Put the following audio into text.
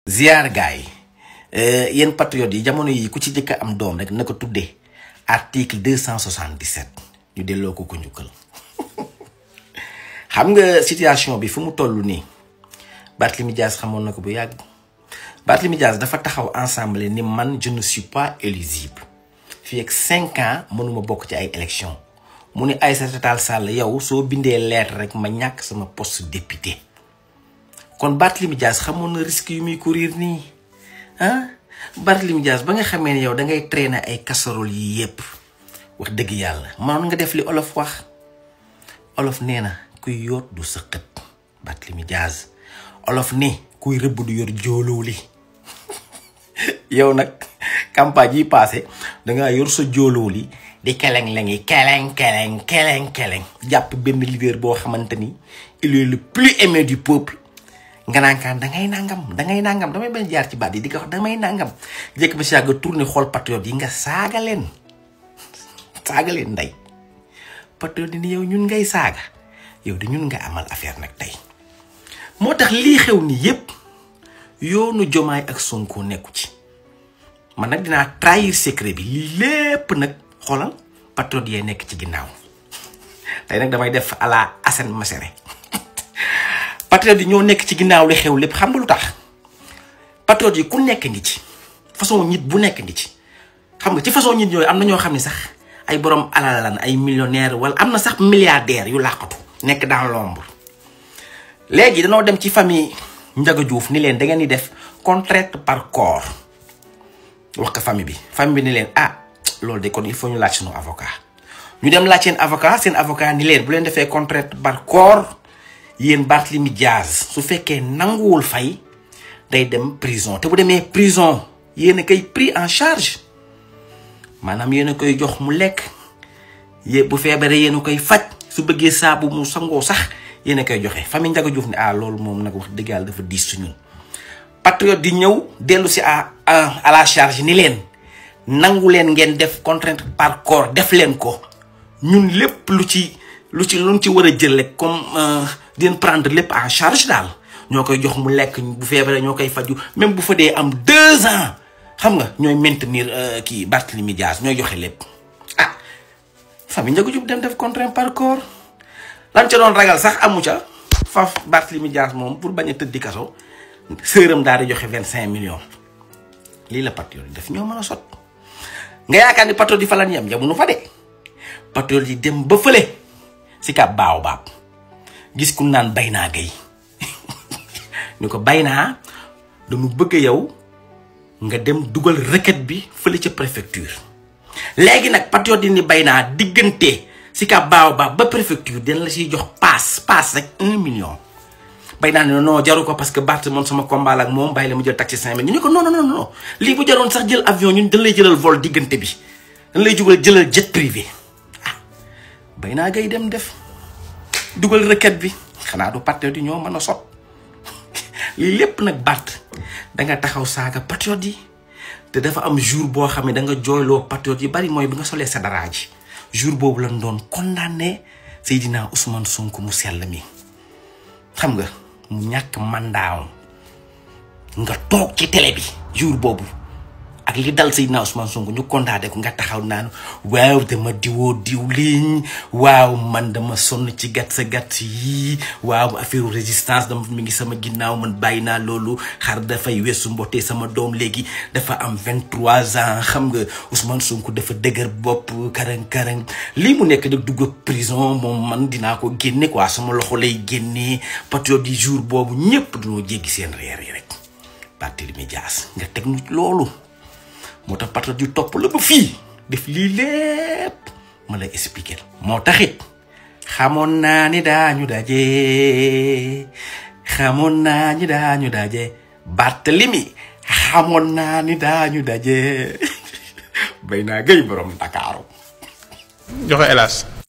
ziar gaay yéen patriotes yi jamono yi ku ci jëkk am doom rek na ko tuddee article 277 ñu delloo ko njukkal xam nga situation bi fu mu toll nii Barthélémy Dias xamoon na ko bu yàgg. Barthélémy Dias dafa taxaw ensemble ni man je ne suis pas éligible fii ak 5 ans mënuma bokk ci ay élection mu ni Aïssata Tall Sall yow soo bindee lettre rek ma ñàkk sama poste député kon Barthélémy Dias xamoon na risque yu muy courir nii ah Barthélémy Dias ba nga xamee ne yow da ngay traîner ay casserole yi yépp wax dëgg yàlla mënoon nga def li olof wax olof nee na kuy yoot du sëqët Barthélémy Dias olof ni kuy rëbb du yor jooloo li yow nag campagne yi passé dangaa yor sa jooloo li di keleng-lengi keleng jàpp benn leader boo xamante ni il est le plus aimé du peuple nga naan kaan dangay nangam damay bañ jaar ci baat yi di ko wax damay nangam jekk ba si yàgg tourné xool patriote yi nga saaga leen ndey patriote yi ni yow ñun ngay saaga yow di ñun nga amal affaire nag tey moo tax lii xew ni yépp yoonu Jomaay ak Sonko nekku ci man nag dinaa trahir secret bi lii lépp nag xoolal patriote yee nekk ci ginnaaw tey nag damay def à la Assane Masere patriote yi ñoo nekk ci ginnaaw li xew lépp xam nga lu tax patriote yi ku nekk ngi ci façon nit bu nekk ngi ci xam nga ci façon nit yooyu am na ñoo xam ne sax ay borom alal lan ay millionnaire wala am na sax milliardaire yu làqatu nekk dans l'ombre léegi danoo dem ci famille Ndiaga Diouf ni leen da ngeen di def contrainte par corps wax ko famille bi ni leen ah loolu de kon il faut ñu laaj sunu avocat ñu dem laaj seen avocat ni leen bu leen defee contrainte par corps yéen Barthélémy Dias su fekkee nanguwul fay day dem prison te bu demee prison yéen a koy pris en charge maanaam yéen a koy jox mu lekk bu feebaree yéen a koy faj su bëggee saabu mu sangoo sax yéen a koy joxe famille Ndiaga Diouf ne ah loolu moom nag wax dëgg yàlla dafa diis su ñun patriote di ñëw dellu si à la charge ni leen nangu leen ngeen def contrainte par corps def leen ko ñun lépp lu ci war a jël rek comme dinañ prendre lépp en charge daal ñoo koy jox mu lekk bu feebaree ñoo koy faju même bu fa dee am 2 ans xam nga ñooy maintenir kii Barthélémy Dias ñooy joxe lépp ah famille Ndiaga Diouf dem def contrainte par corps lan ca doon ragal sax amu ca faf Barthélémy Dias moom pour bañ a tëddi kaso sëram daal di joxe 25 millions lii la patriote yi def ñoo mën a sot nga yaakaar ni patriote yi fa lan yem yamuñu fa de patriote yi dem ba fële si ka baaw baab gis ku naan Bayna Gueye ñu ko Bayna dañu bëgg yow nga dem dugal requête bi fële ca préfecture léegi nag patriote yi ni Bayna diggante si ka baaw ba préfecture den la siy jox paas rek 1 million Bayna ne non jaru ko parce que Barth moom sama combat la ak moom bàyyi la mu jël taxi 5000 ñu ne ko non lii bu jaroon sax jël avion ñun dañ lay jëlal vol diggante bi dañ lay jugal jëlal jet privé ah Bayna Gueye dem def dugal requête bi xanaa du patriote yi ñoo mën a sot lii lépp nag Barth da nga taxaw saaga patriote yi te dafa am jour boo xam ne da nga jooyloo patriote yi bari mooy bi nga solee sa dara ji jour boobu lañ doon condamné Seydina Ousmane Sonko mu sell mi xam nga mu ñàkk mandaawam nga toog ci télé bi jour boobu ak li dal Seydina Ousmane Sonko ñu condamné ko nga taxaw naan waaw dama diwoo diwliñ waaw man dama sonn ci gàtt yi waaw affaire résistance dama mi ngi sama ginnaaw man bàyyi naa loolu xar dafay weesu mbootee sama doom léegi dafa am 23 ans xam nga Ousmane Sonko dafa dëgër bopp karang lii mu nekk nag dugg prison moom man dinaa ko génne quoi sama loxo lay génnee patriote di jour boobu ñépp dañoo jéggi seen reer yi rek Barthélémy Dias nga teg nu loolu moo tax patriote yu topp la ba fii def lii lépp ma lay expliquer moo taxit xamoon naa ni daañu daje Barthélémy xamoon naa ni daañu daje Bayna Gueye borom Dakaaru joxe hélas